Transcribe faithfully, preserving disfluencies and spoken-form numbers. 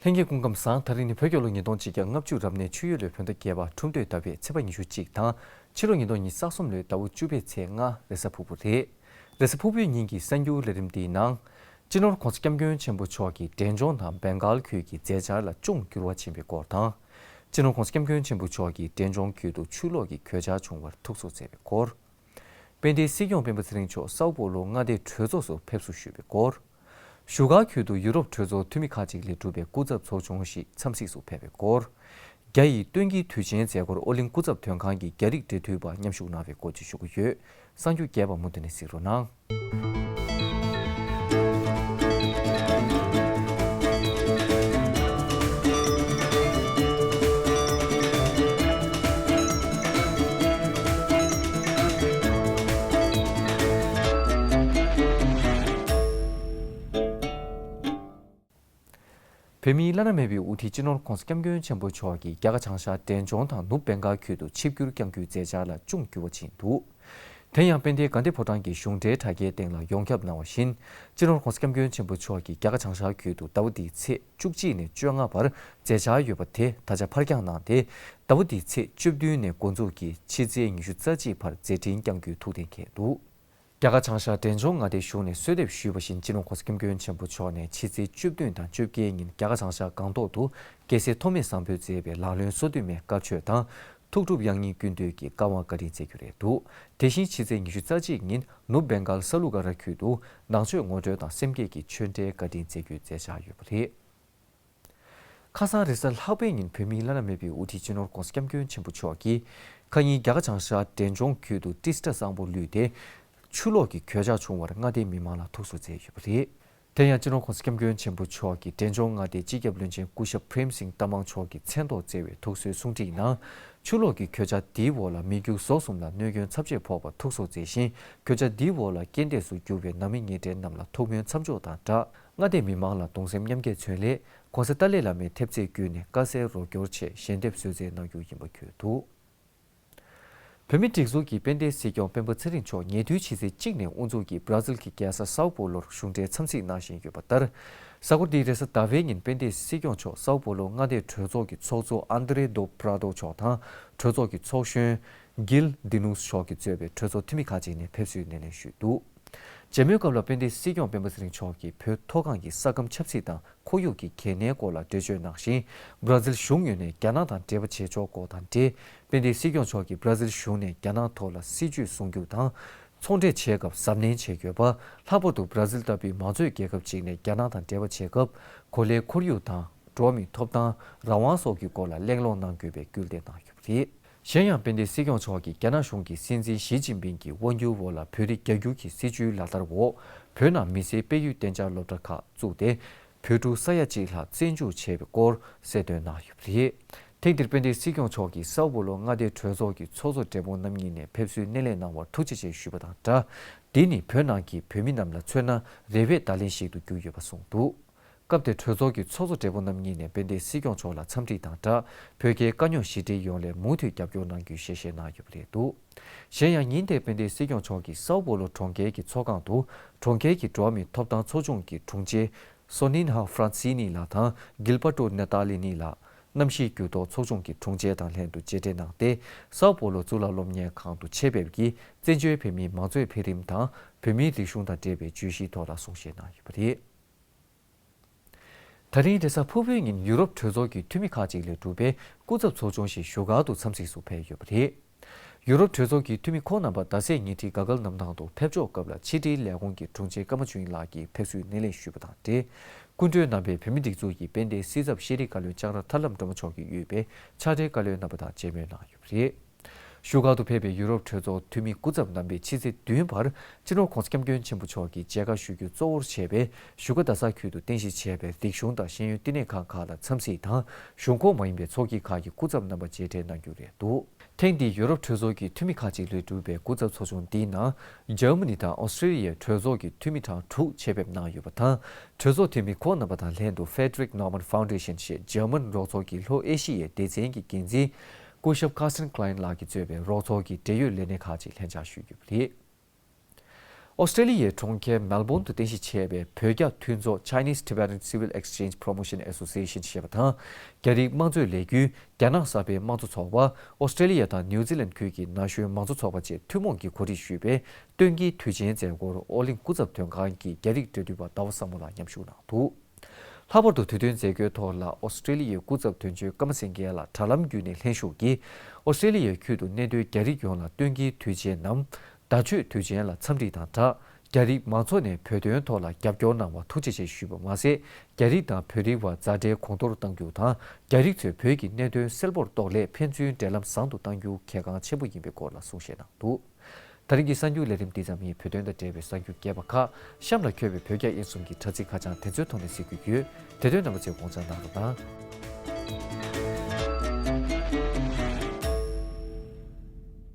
ལྷན་རྒྱས་སྐུ་ཁམས་བཟང་། ད་རིང་ནི་བོད་རྒྱལ་ལོ་ཉིས་སྟོང་ཆིག་བརྒྱ་ལྔ་བཅུ་རབ་གནས་ཆུ་ཡོས་ལོའི་བོད་ཟླ་བརྒྱད་པ་ཁྲུམས་སྟོད་ཟླ་བའི་ཚེས་པ་ཉི་ཤུ་གཅིག་དང་། ཕྱི་ལོ་ཉིས་སྟོང་ཉི་ཤུ་རྩ་གསུམ་ལོའི་ཟླ་བ་བཅུ་པའི་ཚེས་ལྔ་རེས་གཟའ་ཕུར་བུ་རེད། རེས་གཟའ་ཕུར་བུའི་ཉིན་གྱི་གསར་འགྱུར་ལས་རིམ་འདིའི་ནང་། སྤྱི་ནོར་༧གོང་ས་༧སྐྱབས་མགོན་ཆེན་པོ་མཆོག་གིས་འབྲས་ལྗོངས་དང་བེང་གཱལ་ཁུལ་གྱི་མཛད་འཆར་ལ་ཅུང་འགྱུར་བ་ཕྱིན་པའི་སྐོར་དང་། སྤྱི་ནོར་༧གོང་ས་༧སྐྱབས་མགོན་ཆེན་པོ་མཆོག་གིས་འབྲས་ལྗོངས་ཁུལ་དུ་ཆུ་ལོག་གི་གོད་ཆག་བྱུང་བར་ཐུགས་གསོ་མཛད་པའི་སྐོར། དཔལ་ལྡན་སྲིད་སྐྱོང་སྤེན་པ་ཚེ་རིང་མཆོག་སའོ་པོ་ལོ་མངའ་སྡེའི་གྲོས་ཚོགས་སུ་ཕེབས་བསུ་ཞུས་པའི་སྐོར། བཞུགས་སྒར་ཁུལ་དུ་ཡུ་རོབ་གྲོས་ཚོགས་འཐུས་མི་ཁག་ཅིག་ལས་གྲུབ་པའི་སྐུ་ཚབ་ཚོགས་ཆུང་ཞིག་འཚམས་གཟིགས་སུ་ཕེབས་པའི་སྐོར། རྒྱ་ཡི་སྟོན་གྱི་དུས་ཆེན་མཛད་སྒོར་ཨོ་གླིང་སྐུ་ཚབ་དོན་ཁང་གི་རྒྱ་རིགས་འབྲེལ་མཐུད་པ་མཉམ་ཞུགས་གནང་བའི་སྐོར་བཅས་ཞུ་གི་ཡོད། གསར་འགྱུར་རྒྱས་པ་མུ་མཐུད་ནས་གཟིགས་རོགས་གནང་། བོད་མིའི་བླ་ན་མེད་པའི་དབུ་ཁྲིད་སྤྱི་ནོར་༧གོང་ས་༧སྐྱབས་མགོན་ཆེན་པོ་མཆོག་གིས་རྒྱ་གར་བྱང་ཤར་འབྲས་ལྗོངས་དང་ནུབ་བེང་གཱལ་ཁུལ་དུ་ཆིབས་བསྒྱུར་བསྐྱང་རྒྱུའི་མཛད་འཆར་ལ་ཅུང་འགྱུར་བ་ཕྱིན་འདུག། དེ་ཡང་དཔལ་ལྡན་དགའ་ལྡན་ཕོ་བྲང་གི་གཞུང་འབྲེལ་དྲ་རྒྱའི་སྟེང་ལ་ཡོངས་ཁྱབ་གནང་བ་བཞིན། སྤྱི་ནོར་༧གོང་ས་༧སྐྱབས་མགོན་ཆེན་པོ་མཆོག་གིས་རྒྱ་གར་བྱང་ཤར་ཁུལ་དུ་ཟླ་བ་འདིའི་ཚེས་བཅུ་གཅིག་ནས་བཅོ་ལྔ་བར་མཛད་འཆར་ཡོད་པ་དེ་ད་ཆ་ཕར་འགྱངས་གནང་སྟེ། ཟླ་བ་འདིའི་ཚེས་བཅུ་བདུན་ནས་འགོ་འཛུགས་ཀྱིས་ཕྱི་ཚེས་ཉི་ཤུ་རྩ་གཅིག་བར་མཛད་འཕྲིན་བསྐྱང་རྒྱུའི་ཐུགས་གཏན་འཁེལ་འདུག། རྒྱ་གར་བྱང་ཤར་འབྲས་ལྗོངས་མངའ་སྡེའི་གཞུང་ནས་གསོལ་འདེབས་ཞུས་པ་བཞིན། སྤྱི་ནོར་༧གོང་ས་༧སྐྱབས་མགོན་ཆེན་པོ་མཆོག་ནས་ཕྱི་ཚེས་བཅུ་བདུན་དང་བཅོ་བརྒྱད་ཉིན་རྒྱ་གར་བྱང་ཤར་སྒང་ཏོག་ཏུ་རྒྱལ་སྲས་ཐོགས་མེད་བཟང་པོས་མཛད་པའི་ལག་ལེན་སོ་བདུན་མའི་བཀའ་ཆོས་དང་། ཐུགས་སྒྲུབ་དབྱངས་སྙན་ཀུན་བཏུས་ཀྱི་བཀའ་དབང་བཀའ་དྲིན་སྩལ་རྒྱུ་རེད་འདུག། དེ་བཞིན་ཕྱི་ཚེས་ཉི་ཤུ་རྩ་གཅིག་ཉིན་ནུབ་བེང་གཱལ་ས་ལུ་ག་ར་ཁུལ་དུ་ནང་ཆོས་ངོ་སྤྲོད་དང་སེམས་བསྐྱེད་ཀྱི་ཆོས་འབྲེལ་བཀའ་དྲིན་སྩལ་རྒྱུའི་མཛད་འཆར་ཡོད་པ་རེད། ཁ་སང་རེས་གཟའ་ལྷག་པའི་ཉིན་བོད་མིའི་བླ་ན་མེད་པའི་དབུ་ཁྲིད་སྤྱི་ནོར་༧གོང་ས་༧སྐྱབས་མགོན་ཆེན་པོ་མཆོག་གིས་ཁ་ཉིན་རྒྱ་གར་བྱང་ཤར་འབྲས་ལྗོངས་ཁུལ་དུ་ཏི་སི་ཏྲ་བཟང་པོ་ལུད་དེ་ཆུ་ལོག་གི་གོད་ཆག་བྱུང་བར་མངའ་སྡེའི་མི་མང་ལ་ཐུགས་གསོ་མཛད་ཡོད་པ་རེད། དེ་ཡང་སྤྱི་ནོར་༧གོང་ས་༧སྐྱབས་མགོན་ཆེན་པོ་མཆོག་གིས་འབྲས་ལྗོངས་མངའ་སྡེའི་སྤྱི་ཁྱབ་བློན་ཆེན་སྐུ་ཞབས་པྲེམ་སིང་ཏ་མང་མཆོག་གི་མཚན་ཐོག་བསྩལ་བའི་ཐུགས་གསོའི་གསུང་འཕྲིན་ནང་། ཆུ་ལོག་གི་གོད་ཆག་འདིའི་འོག་ལ་མི་རྒྱུ་ཟོག་གསུམ་ལ་གནོད་སྐྱོན་ཚབས་ཆེ་ཕོག་པར་ཐུགས་གསོ་མཛད་བཞིན། གོད་ཆག་འདིའི་འོག་ལ་རྐྱེན་འདས་སུ་གྱུར་པའི་ནང་མི་ཉེ་འབྲེལ་རྣམས་ལ་ཐུགས་སྨོན་མཚམས་འཇོག་དང་སྦྲགས། མངའ་སྡེ་མི་མང་ལ་གདུང་སེམས་མཉམ་སྐྱེད་མཚོན་སླད། ྋགོང་ས་ཏཱ་ལའི་བླ་མའི་ཐེབས་རྩའི་བརྒྱུད་ནས་དཀའ་སེལ་རོགས་སྐྱོར་ཆེད་ཞལ་འདེབས་གསོལ་སྩལ་གནང་རྒྱུ་ཡིན་པ་བཀོད་འདུག། བོད་མིའི་སྒྲིག་འཛུགས་ཀྱི་དཔལ་ལྡན་སྲིད་སྐྱོང་སྤེན་པ་ཚེ་རིང་མཆོག་ཉེ་དུས་ཕྱི་ཚེས་གཅིག་ནས་དབུ་འཛུགས་ཀྱིས་བྷར་ཛིལ་གྱི་རྒྱལ་ས་སའོ་པོ་ལོར་གཞུང་འབྲེལ་འཚམས་གཟིགས་གནང་བཞིན་ཡོད་པ་ལྟར། གཟའ་འཁོར་འདིའི་རེས་གཟའ་ཟླ་བའི་ཉིན་དཔལ་ལྡན་སྲིད་སྐྱོང་མཆོག་སའོ་པོ་ལོ་མངའ་སྡེའི་གྲོས་ཚོགས་ཀྱི་ཚོགས་གཙོ་ཨན་དྲེ་དོ་པྲ་དོ་མཆོག་དང་གྲོས་ཚོགས་ཀྱི་ཚོགས་གཞོན་གིལ་ཌི་ནུས་མཆོག་གིས་གཙོས་པའི་གྲོས་ཚོགས་འཐུས་མི་ཁག་ཅིག་ནས་ཕེབས་བསུའི་སྣེ་ལེན་ཞུས་འདུག། མཇལ་མོལ་སྐབས་ལ་དཔལ་ལྡན་སྲིད་སྐྱོང་སྤེན་པ་ཚེ་རིང་མཆོག་གིས་བོད་མཐོ་སྒང་གི་ས་ཁམས་ཆབ་སྲིད་དང་ཁོར་ཡུག་གི་གལ་གནད་སྐོར་ལ་འགྲེལ་བརྗོད་གནང་ཞིང་། བྷར་ཛིལ་གཞུང་ངོས་ནས་རྒྱ་ནག་དང་འབྲེལ་བ་བྱེད་ཆོག་སྐོར་དང་འབྲེལ། དཔལ་ལྡན་སྲིད་སྐྱོང་མཆོག་གིས་བྷར་ཛིལ་གཞུང་ནས་རྒྱ་ནག་ཐོག་ལ་སྲིད་ཇུས་སྲུང་སྐྱོབ་དང་། ཚོང་འབྲེལ་བྱེད་སྐབས་གཟབ་ནན་བྱེད་དགོས་པ། ལྷག་པར་དུ་བྷར་ཛིལ་ལྟ་བུའི་མང་གཙོའི་རྒྱལ་ཁབ་ཅིག་ནས་རྒྱ་ནག་དང་འབྲེལ་བ་བྱེད་སྐབས། གོ་ལའི་ཁོར་ཡུག་དང་། འགྲོ་བ་མིའི་ཐོབ་ཐང་། རང་དབང་སོགས་ཀྱི་སྐོར་ལ་གླེང་སློང་གནང་དགོས་པའི་སྐུལ་འདེད་གནང་ཡོད་པ་རེད། གཞན་ཡང་། དཔལ་ལྡན་སྲིད་སྐྱོང་མཆོག་གིས་རྒྱ་ནག་གཞུང་གིས་སྲིད་འཛིན་ཞི་ཅིན་ཕིང་གི་དབང་སྒྱུར་འོག་ལ་བོད་རིགས་རྒྱ་སྒྱུར་གྱི་སྲིད་བྱུས་ལག་བསྟར་འོག་བོད་ནང་མི་སེར་སྤེལ་ཡུལ་གཏན་འཇགས་སློབ་གྲྭ་ཁག་བཙུགས་ཏེ། བོད་ཕྲུག་ས་ཡ་གཅིག་ལྷག་བཙན་བཅུག་བྱས་པའི་སྐོར་གསལ་སྟོན་གནང་ཡོད་པ་རེད། ཐེངས་འདིར་དཔལ་ལྡན་སྲིད་སྐྱོང་མཆོག་གིས་སའོ་པོ་ལོ་མངའ་སྡེའི་གྲོས་ཚོགས་ཀྱི་ཚོགས་གཙོ་སྦྲེལ་པོ་རྣམ་གཉིས་ནས་ཕེབས་བསུའི་སྣེ་ལེན་གནང་བར་ཐུགས་རྗེ་ཆེ་ཞུས་པ་དང་སྦྲགས། འདི་ནི་བོད་ནང་གི་བོད་མི་རྣམས་ལ་མཚོན་ན་རེ་བའི་བརྡ་ལན་ཞིག་ཏུ་གྱུར་ཡོད་པ་གསུངས་འདུག། སྐབས་དེར་གྲོས་ཚོགས་ཀྱི་ཚོགས་གཙོ་སྦྲེལ་པོ་རྣམ་གཉིས་ནས་དཔལ་ལྡན་སྲིད་སྐྱོང་མཆོག་ལ་འཚམས་འདྲི་དང་སྦྲགས། བོད་རྒྱའི་དཀའ་རྙོག་ཞི་འགྲིག་ཡོང་སླད་མུ་མཐུད་རྒྱབ་སྐྱོར་གནང་རྒྱུའི་ཞལ་བཞེས་གནང་ཡོད་པ་རེད་འདུག། གཞན་ཡང་། ཉིན་དེར་དཔལ་ལྡན་སྲིད་སྐྱོང་མཆོག་གིས་སའོ་པོ་ལོ་གྲོང་ཁྱེར་གྱི་ཚོགས་ཁང་དུ། གྲོང་ཁྱེར་གྱི་འགྲོ་བ་མིའི་ཐོབ་ཐང་ཚོགས་ཆུང་གི་དྲུང་ཆེ་སོ་ནིན་ཧ་ཧྥ་རན་སི་ནི་ལགས་དང་། གིལ་པར་ཏོ་ནེ་ཏཱ་ལི་ནི་ལགས། གནམ་གཤིས་འགྱུར་ལྡོག་ཚོགས་ཆུང་གི་དྲུང་ཆེ་དང་ལྷན་དུ་མཇལ་འཕྲད་གནང་སྟེ། སའོ་པོ་ལོ་གཙུག་ལག་སློབ་གཉེར་ཁང་དུ་ཆེད་ཕེབས་ཀྱིས། བཙན་བྱོལ་བོད་མིའི་མང་གཙོའི་འཕེལ་རིམ་དང་། བོད་མིའི་རིག་གཞུང་དང་འབྲེལ་བའི་བརྗོད་གཞིའི་ཐོག་ལ་གསུང་བཤད་གནང་ཡོད་པ་རེད། ད་རིང་རེས་གཟའ་ཕུར་བུའི་ཉིན་ཡུ་རོབ་གྲོས་ཚོགས་ཀྱི་འཐུས་མི་ཁག་ཅིག་ལས་གྲུབ་པའི་སྐུ་ཚབ་ཚོགས་ཆུང་ཞིག་བཞུགས་སྒར་དུ་འཚམས་གཟིགས་སུ་ཕེབས་ཡོད་པ་རེད། ཡུ་རོབ་གྲོས་ཚོགས་ཀྱི་འཐུས་མི་ཁོང་རྣམ་པ་ཟླ་ཚེས་ཉེར་དྲུག་གི་ག་གལ་གནམ་ཐང་དུ་ཕེབས་འབྱོར་སྐབས་ལ། ཕྱི་དྲིལ་ལས་ཁུངས་ཀྱི་དྲུང་ཆེ་ཀརྨ་ཆོས་དབྱིངས་ལགས་ཀྱིས་ཕེབས་བསུའི་སྣེ་ལེན་ཞུས་པ་དང་འབྲེལ། སྐུ་མགྲོན་རྣམ་པས་བོད་མིའི་སྒྲིག་འཛུགས་ཀྱི་དཔལ་ལྡན་སྲིད་ཚབ་ཤེས་རིག་བཀའ་བློན་ལྕང་ར་ཐར་ལམ་སྒྲོལ་མ་མཆོག་གིས་དབུས་པའི་ཕྱག་སྦྲེལ་བཀའ་བློན་རྣམ་པ་དང་མཇལ་མོལ་གནང་ཡོད་པ་རེད། བཞུགས་སྒར་དུ་ཕེབས་པའི་ཡུ་རོབ་གྲོས་ཚོགས་འཐུས་མི་སྐུ་ཚབ་རྣམ་པས་ཕྱི་ཚེས་བདུན་བར་སྤྱི་ནོར་༧གོང་ས་༧སྐྱབས་མགོན་ཆེན་པོ་མཆོག་གིས་མཇལ་ཁ་ཞུ་རྒྱུ་གཙོ་བོར་བྱས་པའི་བཞུགས་སྒར་རྡ་ས་ཁུལ་དུ་རྟེན་གཞི་བྱས་པའི་རིག་གཞུང་དང་ཤེས་ཡོན་བསྟི་གནས་ཁང་ཁག་ལ་འཚམས་གཟིགས་དང་། གཞུང་ཁོངས་མ་ཡིན་པའི་ཚོགས་སྐྱིད་ཁག་གི་སྐུ་ཚབ་རྣམ་པ་མཇལ་འཕྲད་གནང་རྒྱུ་རེད་འདུག། ཐེངས་འདིའི་ཡུ་རོབ་གྲོས་ཚོགས་ཀྱི་འཐུས་མི་ཁག་ཅིག་ལས་གྲུབ་པའི་སྐུ་ཚབ་ཚོགས་ཆུང་འདིའི་ནང་འཇར་མ་ནི་དང་ཨོ་སི་ཀྲི་ལི་ཡའི་གྲོས་ཚོགས་ཀྱི་འཐུས་མི་གྲངས་དྲུག་ཆེད་ཕེབས་གནང་ཡོད་པ་དང་། གྲོས་ཚོགས་འཐུས་མི་ཁོང་རྣམ་པ་དང་ལྷན་དུ་Frederick Naumann Foundation ཞེས་འཇར་མན་རོགས་ཚོགས་ཀྱི་ལྷོ་ཨེ་ཤི་ཡའི་སྡེ་ཚན་གྱི་འགན་འཛིན་སྐུ་ཞབས་Carsten Klein ལགས་ཀྱིས་གཙོས་པའི་རོགས་ཚོགས་ཀྱི་འབྲེལ་ཡོད་ལས་སྣེ་ཁག་ཅིག་ལྷན་བཅར་ཞུས་ཡོད་པ་རེད། ཨོ་སི་ཀྲེ་ལི་ཡའི་གྲོང་ཁྱེར་མེལ་བོན་དུ་རྟེན་གཞི་བྱས་པའི་བོད་རྒྱ་མཐུན་ཚོགས། Chinese Tibetan Civil Exchange Promotion Association ཞེས་པ་དང་། རྒྱ་རིགས་དམངས་གཙོའི་ལས་འགུལ་རྒྱ་ནག་གསར་སྤེལ་དམངས་གཙོ་ཚོགས་པ། ཨོ་སི་ཀྲེ་ལི་ཡ་དང་ནིའུ་ཛི་ལན་ཁུལ་གྱི་ན་གཞོན་མང་གཙོ་ཚོགས་པ་བཅས་ཐུན་མོང་གིས་གོ་སྒྲིག་ཞུས་པའི་སྟོན་དགེའི་དུས་ཆེན་མཛད་སྒོར་ཨོ་གླིང་སྐུ་ཚབ་དོན་ཁང་གི་རྒྱ་རིགས་འབྲེལ་མཐུད་པ་ཟླ་བ་བཟང་མོ་ལགས་མཉམ་ཞུགས་གནང་འདུག། ལྷག་པར་དུ་དུས་སྟོན་མཛད་སྒོའི་ཐོག་ལ་ཨོ་སི་ཀྲེ་ལི་ཡའི་སྐུ་ཚབ་དོན་གཅོད་ཀརྨ་སེང་གེ་ལགས་དྲ་ལམ་བརྒྱུད་ནས་ལྷན་ཞུགས་ཀྱིས། ཨོ་སི་ཀྲེ་ལི་ཡའི་ཁུལ་དུ་གནས་སྡོད་རྒྱ་རིགས་ཡོངས་ལ་སྟོན་དགེའི་དུས་ཆེན་ནམ་ཟླ་མཆོད་དུས་ཆེན་ལ་འཚམས་འདྲི་དང་སྦྲགས། རྒྱ་རིགས་མང་ཚོགས་ནས་བོད་དོན་ཐོག་ལ་རྒྱབ་སྐྱོར་གནང་བར་ཐུགས་རྗེ་ཆེ་ཞུས་པ་མ་ཟད། རྒྱ་རིགས་དང་བོད་རིགས་བར་མཛའ་འབྲེལ་གོང་མཐོར་གཏང་རྒྱུ་དང་། རྒྱ་རིགས་ཚོས་བོད་ཀྱི་གནད་དོན་གསལ་པོར་རྟོགས་སླད་ཕན་ཚུན་འབྲེལ་ལམ་བཟང་དུ་གཏང་རྒྱུ་གལ་འགངས་ཆེན་པོ་ཡིན་པའི་སྐོར་ལ་གསུང་བཤད་གནང་འདུག། ད་རིང་གི་གསར་འགྱུར་ལས་རིམ་འདི་ཙམ་ཡིན། བོད་དོན་དང་འབྲེལ་བའི་གསར་འགྱུར་རྒྱས་པ་ཁག་གཤམ་ལ་འཁོད་པའི་བོད་རྒྱ་དབྱིན་གསུམ་གྱི་དྲ་ཚིགས་ཁ་བྱང་དེ་ཚོའི་ཐོག་ནས་གཟིགས་རྒྱུ་ཡོད། དེ་དོན་རྣམ་པ་ཚོས་དགོངས་འཇགས་གནང་རོགས་གནང་།